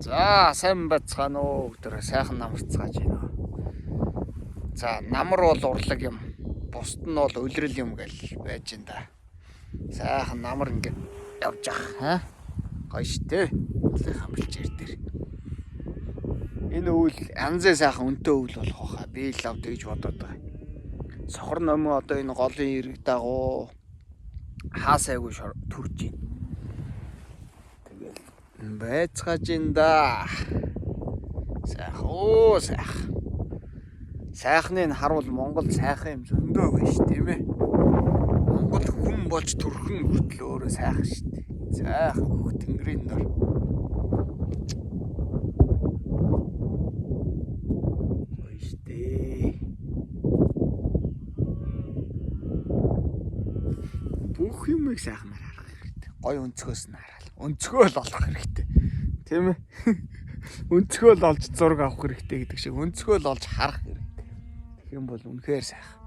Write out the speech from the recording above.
За, сайн бацгаана уу өдөр сайхан намарцгааж байна. За, намар бол урлаг юм. Бусд нь бол улирал юм гэл байж ин да. Сайхан намар ингээд явж ах аа. Гоё штэ. Сайхан бэлчээр дээр. Энэ өвөл янзын сайхан өнтөө өвөл болох байхаа. Би л ав тэгж бодоод байгаа. Сохор номын одоо энэ голын ирэг дагуу хаасайгүй төрж байна. Тэгэл байцгааж ин да. Сайхан оо сайхан. Сайхныг харуул Монгол сайхан юм зөндөө байна ш тийм ээ. Монгол хүн болж төрхөн хүртэл өөрөө сайхан ш. Сайхан хөх тэнгэрийн дор. Гоё штэ. Бүх юмыг сайхнаар харах хэрэгтэй. Гоё өнцгөөс нь хараал. Өнцгөө л олох хэрэгтэй. Тийм ээ. Өнцгөө л олж зураг авах хэрэгтэй гэдэг шиг өнцгөө л олж харах хэрэгтэй. Тэгэх юм бол үнэхээр сайхан.